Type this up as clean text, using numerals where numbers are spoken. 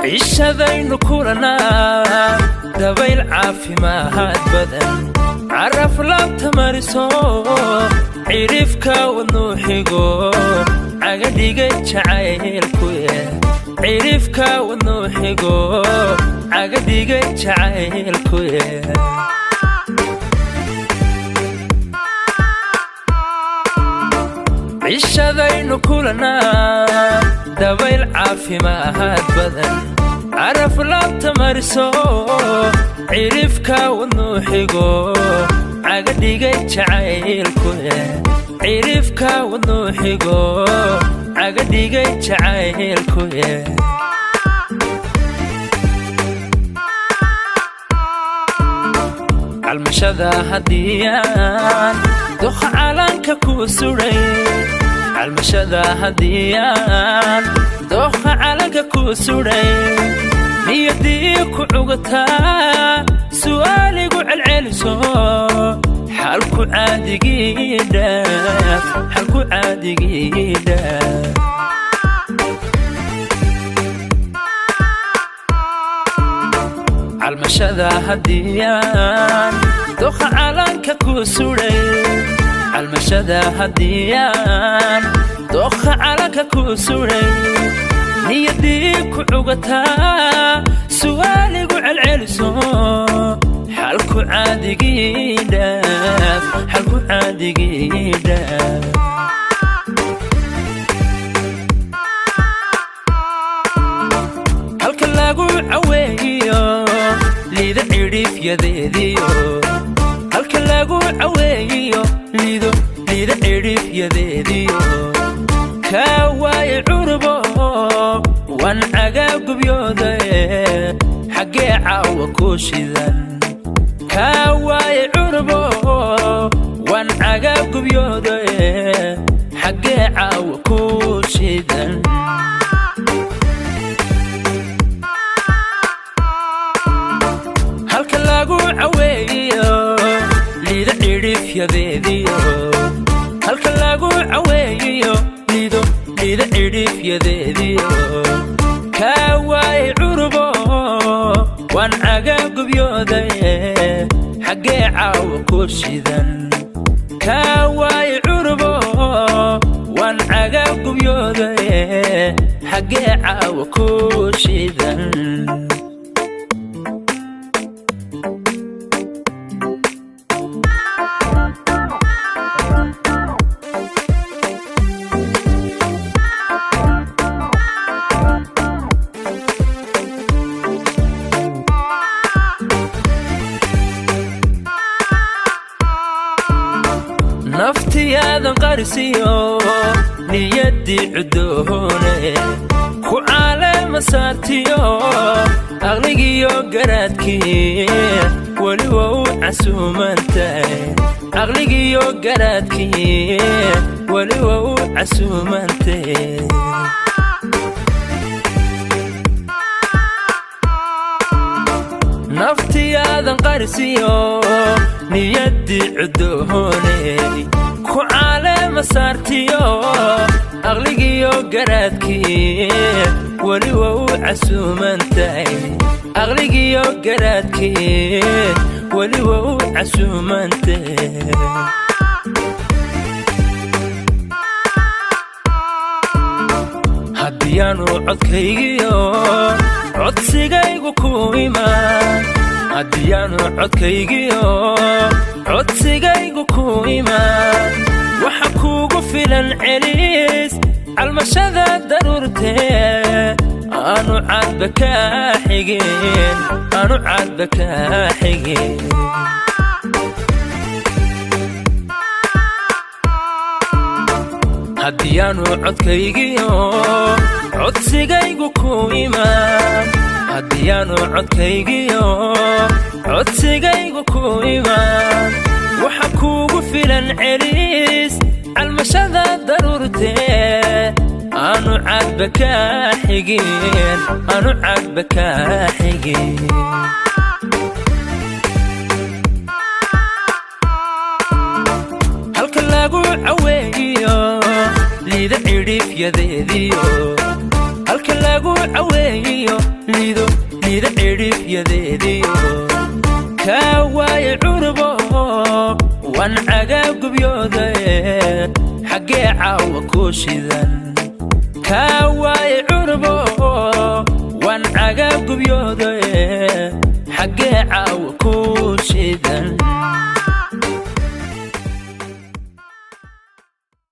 Cishadaynu kulanaa dabayl caafimaad badan, caraf laabta mariso, cidhifka wadnuu xigo, cagadhigay jacaylkuye. Cidhifka wadnuu xigo, cagadhigay jacaylkuye. Cishadaynu kulanaa dabayl caafimaad badan, caraf laabta mariso, cidhifka wadnuu xigo, cagadhigay jacaylkuye. Cidhifka wadnuu xigo, cagadhigay jacaylkuye. Calmashada haddiyaan doqa calanka ku suray, calmashada haddiyaan dooqa calanka ku suray, niyadii ku cugataa su'aaligu celceliso, xalku caadigii dhaaf, xalku caadigii dhaaf. Calmashada haddiyaan doqa calanka ku suray, calmashada haddiyaan doqa calanka ku suray, niyadii ku cugataa su'aaligu celceliso, xalku caadigii dhaaf, xalku caadigii dhaaf. Halka lagu caweeyo liida cidhiifyadeediyo, halka lagu caweeyo liido, liida cidhiifyadeediyo, kaa waaye curubo waan cagaa gubyoodaye, xaggee caawa ku shidan? Kaa waaye curubo waan cagaa gubyoodaye, xaggee caawa ku shidan? Halka lagu caweeyo liida cidhiifyadeediyo, halka lagu caweeyo liido, liida cidhiifyadeediyo, kaa waaye curubo waan cagaa gubyoodaye, xaggee caawa ku shidan? Kaa waaye curubo waan cagaa gubyoodaye, xaggee caawa ku shidan? Naftiyaadan qarisiyo niyaddii cuddoone ku caalema saartiyo, aqligiyo garaadkii weli waa u casuumantahay, aqligiyo garaadkii weli waa u casuumantahay. Naftiyaadan qarisiyo niyaddii cuddooney ku caalema saartiyo, aqligiyo garaadkii weli waa u casuumantahay, aqligiyo garaadkii weli waa u casuumantahay. Haddiyaanu codkaygiyo codsigaygu ku imaan, haddiyaanu codkaygiyo codsigaygu ku imaan, waxa kuugu filan celiis calmashada daruurtee, aanu caadba kaa xigin, aanu caadba kaa xigin. Haddiyaanu codkaygiyo codsigaygu ku imaan, haddiyaanu codkaygiyo codsigaygu ku imaan, waxa kuugu filan celiis calmashada daruurtee, aanu caadba kaa xigin, aanu caadba kaa xigin. Halka lagu caweeyo liida cidhiifyadeediyo, Halka lagu caweeyiyo Liido, Liida cidhifyadeediyo. Kaa waaye cunubo, waan cagaagubyoodaye, xaggee caawa ku shidan? Kaa waaye cunubo, waan cagaagubyoodaye, xaggee caawa ku shidan?